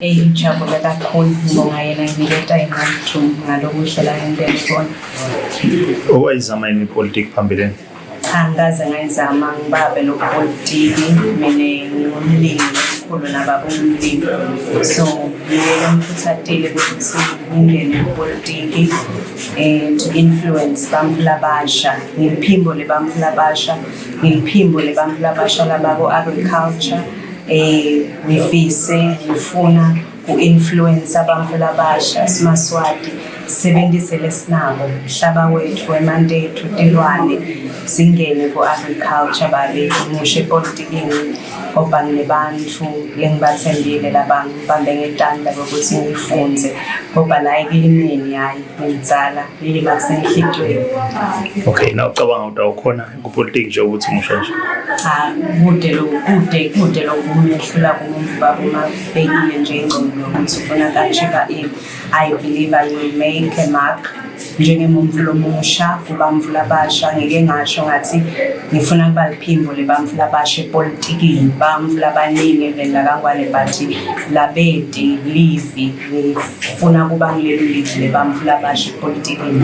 Eyi, ngijabule kakhulu, ngibonga yena nginiketa yena ngalokuhle la ngentele kona. Owayizama yini ipolitiki phambilini? Cha, ngikaze ngayizama ngibabe lopolitiki. Mina ngingumlimi omkhulu nababa umlimi, so ngiyeke ngikhuthazile ukuthi ngingene kupolitiki to influence bantfu labasha. Ngiliphimbo lebantfu labasha, ngiliphimbo lebantfu labasha labako-agriculture. Ngifise ngifuna ku-influence abantu labasha simaswati, sisebentise lesinako, umhlaba wethu, emanti ethu, tilwane, singene ku-agriculture. Babe ngisho epolitikini, kodwa nginebantfu lengibathembile labangibambe ngetandla bokuthi ngifunze, kodwa la ekulimeni, hhayi, ngimdzala, lilima kusenhlitiyweni. Okay, na ucabanga ukuthi awukhona kupolitiki nje ukuthi umusha nje? Cha, kude lo, kude kude lokumehlula kumuntu baba uma ubhekile nje ingqondo yokuthi ufuna ku-achieve ini. I believe I will make a mark njengemuntu lomusha kubantfu labasha. Ngike ngasho ngathi ngifuna kuba liphimbo lebantfu labasha epolitikini, bantfu labaningi eveni lakaNgwane but labete livi. Ngifuna kuba ngilelo livi lebantfu labasha epolitikini.